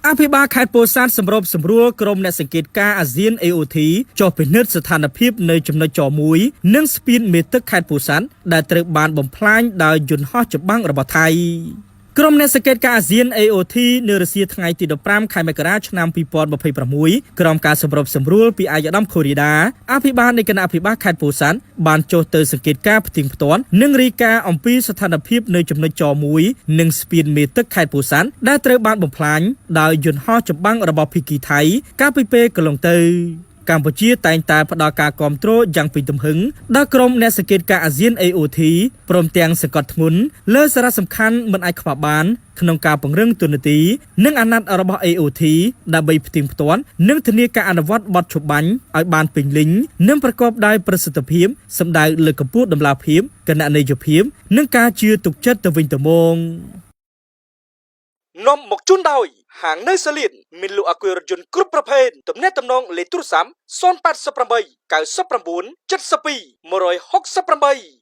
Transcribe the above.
អភិបាលខេត្តពោធិ៍សាត់សម្របសម្រួលក្រុមអ្នកសង្កេតការណ៍អាស៊ាន AOT ចុះពិនិត្យស្ថានភាពនៅចំណុចចមួយនិងស្ពានមេទឹកខេត្តពោធិ៍សាត់ដែលត្រូវបានបំផ្លាញដោយយន្តហោះចម្បាំងរបស់ថៃ។ ក្រុមអ្នកសង្កេតការណ៍អាស៊ាន AOT នៅរសៀលថ្ងៃទី15ខែមករាឆ្នាំ2026ក្រោមការសម្របសម្រួលពីឯកឧត្តមខូរីដាអភិបាលនៃគណៈអភិបាលខេត្តពោធិ៍សាត់បានចុះទៅសង្កេតការណ៍ផ្ទៀងផ្ទាត់និងរាយការណ៍អំពីស្ថានភាពនៅចំណុចចមួយនិងស្ពានមេទឹកខេត្តពោធិ៍សាត់ដែលត្រូវបានបំផ្លាញដោយយន្តហោះចម្បាំងរបស់ភីគីថៃកាលពីពេលកន្លងទៅ។ កម្ពុជាតែងតែផ្ដល់ការគ្រប់គ្រងយ៉ាងពេញទំហឹងដល់ក្រុមអ្នកសង្កេតការណ៍អាស៊ាន AOT ព្រមទាំងសង្កត់ធ្ងន់លើសារៈសំខាន់មិនអាចខ្វះបានក្នុងការពង្រឹងទូនាទីនិងអាណត្តិរបស់ AOT ដើម្បីផ្ទៀងផ្ទាត់និងធានាការអនុវត្តបទច្បាញ់ឲ្យបានពេញលេញនិងប្រកបដោយប្រសិទ្ធភាពសម្ដៅលើកកម្ពស់តម្លាភាពគណនេយ្យភាពនិងការជឿទុកចិត្តទៅវិញទៅមកនាំមកជូនដោយហាងនៅសលៀនមានលក់អាគុយរថយន្តគ្រប់ប្រភេទទំនាក់ទំនងលេខទូរស័ព្ទ088 99 72 168។